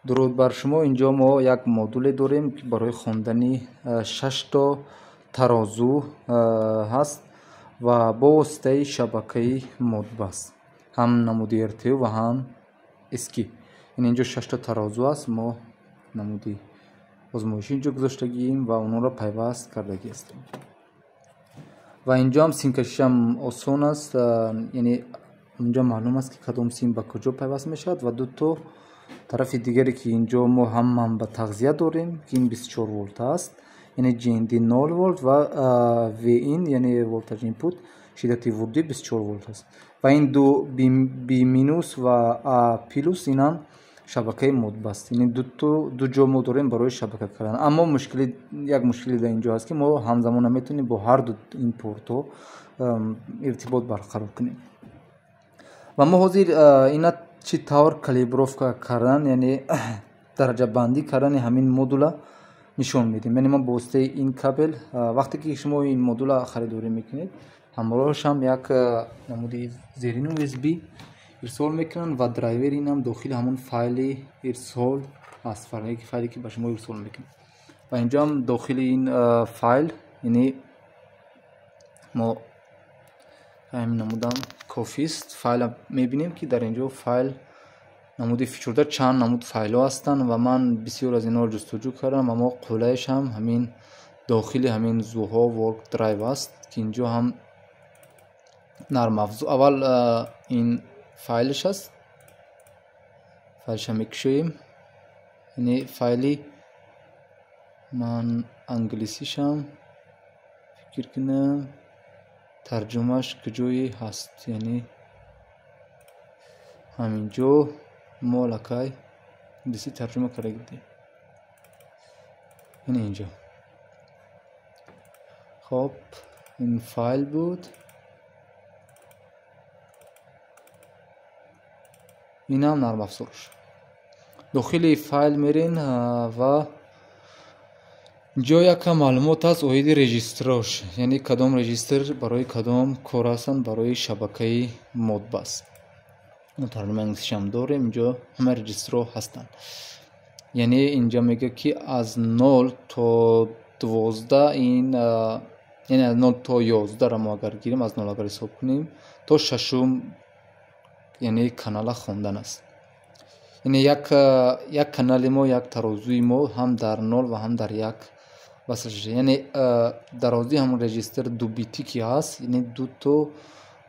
Дуруд бар шумо. Инҷо мо як модуле дорем, ки барои хондани шашто тарозу ҳаст ва бо воситаи шабакаи Modbus, ҳам намуди RTU ва ҳам ASCII. Яъне инҷо шашто тарозу аст, мо намуди озмоишӣ инҷо гузоштагием ва онҳоро пайваст кардагӣ ҳастем. Ва инҷо ҳам симкашишам осон аст, яъне инҷо маълум аст, ки кадом сим ба куҷо пайваст мешавад. Ва дуто тарафи дигаре, ки инҷо мо ҳам манба тағзия дорем, ки ин 24 волта аст, яъне GND 0 волт ва Vin, яъне voltage input, шиддати вурудӣ 24 волт аст. Ва ин ду B минус ва A плюс, инам шабакаи Modbus. Яъне ду ҷо мо дорем барои шабака кардан. Аммо як мушкили дар инҷо ҳаст, ки мо ҳамзамон наметавонем бо ҳар ду ин портҳо иртибот барқарор кунем. Ва мо ҳозир ина чӣ тавр калибровка кардан, яъне дараҷабандӣ кардани ҳамин модула нишон медиҳем. Яъне мо бо воситаи ин кабел, вақте ки шумо ин модула харидорӣ мекунед, ҳамроҳашам як намуди зерин USB ирсол мекунанд ва драйвери инам дохили ҳамон файли ирсол аст, файле ки ба шумо ирсол мекунад. Ва инҷоам дохили ин файл, яъне мо ҳамин намудам кофист. Файла мебинем, ки дар инҷо файл намуди фичурда чанд намуд файлҳо ҳастанд ва ман бисёр аз инҳоро ҷустуҷӯ кардам ва мо қулайш ҳам ҳамин дохили ҳамин Zoho Work Drive аст, ки инҷо ҳам нармафзор аввал ин файлш аст. Файлша мекушоем, яъне файли ман англисишам фикр кунам, тарҷумааш куҷое ҳаст, яъне ҳаминҷо мо аллакай англисӣ тарҷума карда будем, яъне инҷо. Хоб, ин файл буд, инам нармафзорш. Дохили файл мерен ва инҷо якам маълумот аст оиди регистрош, яъне кадом регистр барои кадом кор ҳастанд барои шабакаи Modbus. Мо тарҷумаи англисишам дорем, инҷо ҳама регистрҳо ҳастанд. Яъне инҷо мегӯяд, ки аз 0 то 12, ин яъне аз 0 то 11-ро мо агар гирем, аз 0 агар ҳисоб кунем то шашум, яъне канала хондан аст. Яъне як канали мо, як тарозуи мо ҳам дар 0 ва ҳам дар як васл шуда. Яъне дарозии ҳамон регистр ду битӣ ки ҳаст, яъне дуто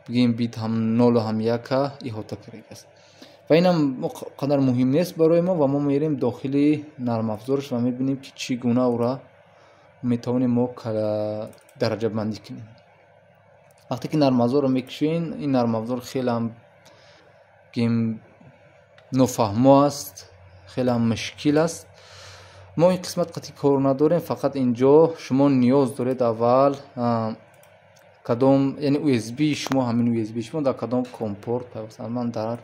бигем бит ҳам нолу ҳам яка иҳота кардааст. Ва инам қадар муҳим нест барои мо ва мо мерем дохили нармафзораш ва мебинем, ки чӣ гуна ӯра метавонем мо дараҷабандӣ кунем. Вақте ки нармафзорро мекушоем, ин нармафзор хеле ҳам бигем нофаҳмо аст, хеле ҳам мушкил аст. Мо ин қисмат қатъи кор надорем, фақат инҷо шумо ниёз доред аввал кадом, яъне USB шумо, ҳамин USB шумо дар кадом компорт пайваст аст. Ман дар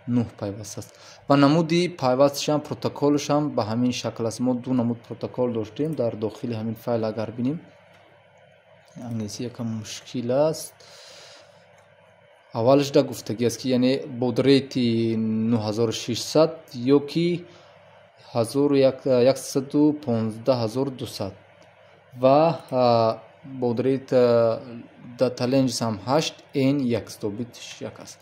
9 пайваст аст ва намуди пайвастшам, протоколшам ба ҳамин шакл аст. Мо ду намуд протокол доштем дар дохили ҳамин файл. Агар бинем, англисӣ якам мушкил аст. Аввалаш да гуфтагӣ аст, ки яъне baud rate и 9600 ё ки 115200 ва baud rate data length ҳам 8 n 100 битш як аст.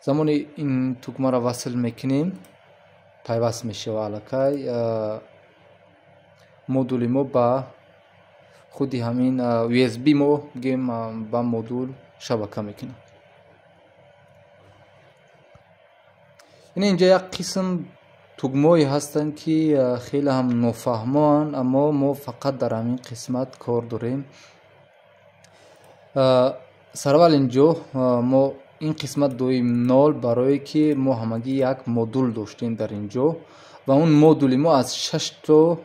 Замони ин тугмаро васл мекунем, пайваст мешава аллакай модули мо ба худи ҳамин USB, мо гем ба модул шабака мекунем. Яъне инҷо як қисм тугмое ҳастанд, ки хеле ҳам нофаҳмоанд, аммо мо фақат дар ҳамин қисмат кор дорем. Сараввал инҷо мо ин қисмат доим нол, барое ки мо ҳамагӣ як модул доштем дар инҷо ва он модули мо аз шашто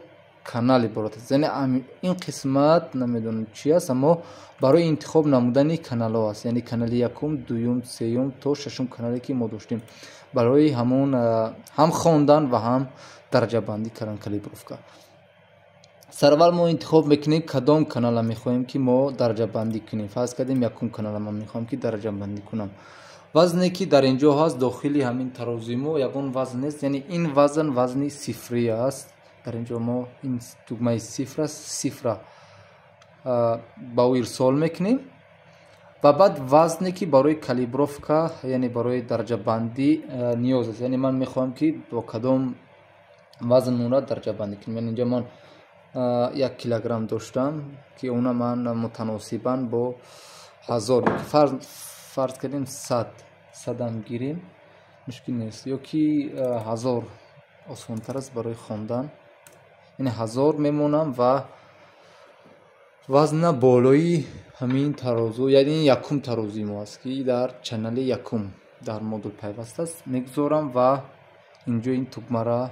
канал иборат аст. Яъне ин қисмат намедонам чи аст, аммо барои интихоб намудани каналҳо аст, яъне канали якум, дуюм, сеюм то шашум канале ки мо доштем, барои ҳамон ҳам хондан ва ҳам дараҷабандӣ кардан, калибровка. Сараввал мо интихоб мекунем, кадом канала мехоҳем, ки мо дараҷабандӣ кунем. Фарз кардем, якум канала ман мехоҳам, ки дараҷабандӣ кунам. Вазне ки дар инҷо ҳаст дохили ҳамин тарозуи мо ягон вазн нест, яъне ин вазн вазни сифрӣ аст. Дар инҷо мо ин тугмаи сифр аст, сифра ба ӯ ирсол мекунем ва баъд вазне ки барои калибровка, яъне барои дараҷабандӣ ниёз аст. Яъне ман мехоҳам ки бо кадом вазн онро дараҷабандӣ кунем. Яъне инҷо ман 1 килограмм доштам ки она ман мутаносибан бо 1000 фарз кардем 100 гирем, мушкил нест, ё ки 1000 осонтар аст барои хондан. Яъне 1000 мемонам ва вазна болои ҳамин тарозу, яъне якум тарозуи мо аст ки дар чанали якум дар модул пайваст аст, мегузорам ва инҷо ин тугмаро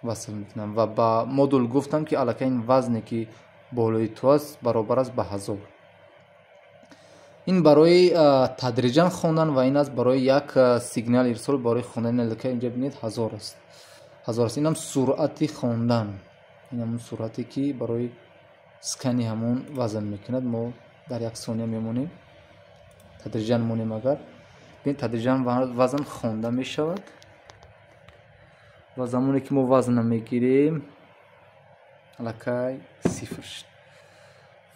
васл мекунам ва ба модул гуфтам ки аллакай ин вазне ки болои ту аст баробар аст ба 1000. Ин барои тадриҷан хондан ва ин аст барои як сигнал ирсол барои хондани. Аллакай инҷо бинед 1000 аст, 1000 аст. Инам суръати хондан, ин ҳамон суръате ки барои скани ҳамон вазн мекунад. Мо дар як сония мемонем, тадриҷан монем. Агар бинед тадриҷан вазн хонда мешавад ва замоне ки мо вазнро мегирем аллакай сифр шуд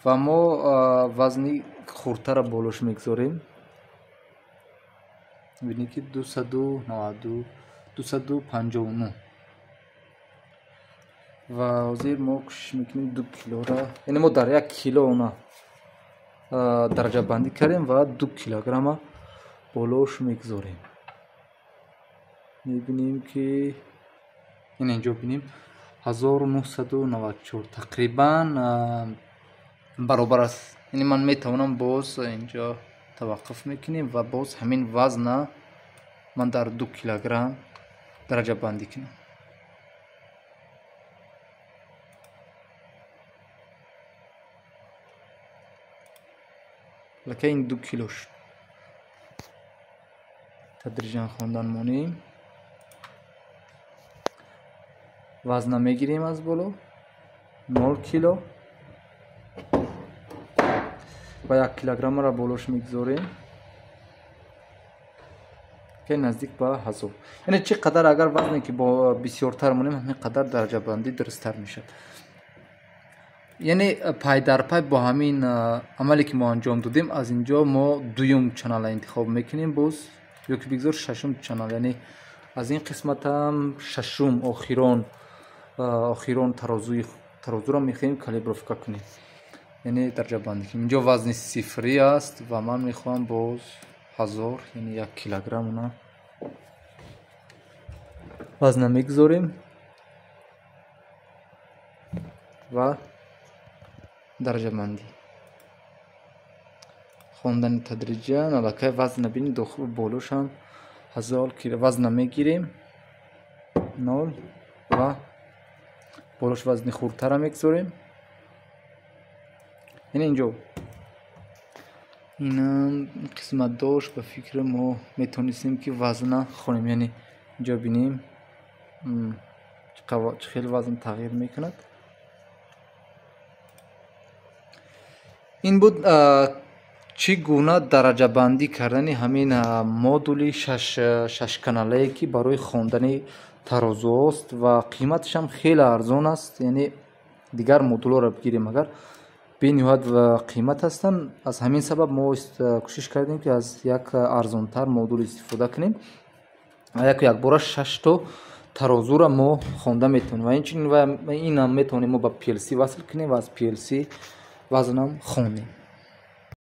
ва мо вазни хурдтарро болош мегузорем. Бинед ки 292, 259 ва ҳозир мо кӯшиш мекунем 2 килора, яъне мо дар 1 кило она дараҷабандӣ кардем ва 2 килограмма болош мегузорем. Мебинем ки ин инҷо бинем 1994 тақрибан баробар аст. Яъне ман метавонам боз инҷо таваққуф мекунем ва боз ҳамин вазна ман дар 2 килограмм дараҷабандӣ кунам. Аллакай ин 2 кило шуд. Тадриҷан хондан монем. Вазна мегирем аз боло 0 кило ва 1 килограммро болош мегузорем ки наздик ба 1000. Яъне чӣ қадар агар вазне ки бо бисёртар монем, ҳамин қадар дараҷабандӣ дурусттар мешавад. Яъне пай дар пай бо ҳамин амале ки мо анҷом додем, аз инҷо мо дуюм чанала интихоб мекунем боз, ё ки бигзор шашум чанал. Яъне аз ин қисматам шашум охирон тарозуро мехоҳем калибровка кунем, яъне дараҷабандӣ кунем. Инҷо вазни сифрӣ аст ва ман мехоҳам боз 1000, яъне 1 килограмм она вазна мегузорем ва дараҷабандӣ хондани тадриҷан. Аллакай вазна бинед болошам 1000 кило вазна мегирем 0 ва болош вазни хурдтарро мегузорем. Яъне инҷо инам қисмат дошт, ба фикри мо метавонистем ки вазна хонем. Яъне инҷо бинем чӣ хел вазн тағйир мекунад. Ин буд чӣ гуна дараҷабандӣ кардани ҳамин модули шашканалае ки барои хондани тарозуҳост ва қиматашам хеле арзон аст. Яъне дигар модулҳоро бигирем агар бениҳоят қимат ҳастанд. Аз ҳамин сабаб мо кӯшиш кардем ки аз як арзонтар модул истифода кунем. Яку якбора 6 то тарозуро мо хонда метавонем ва инчунин инам метавонем мо ба PLC васл кунем ва аз PLC вазнам хонем.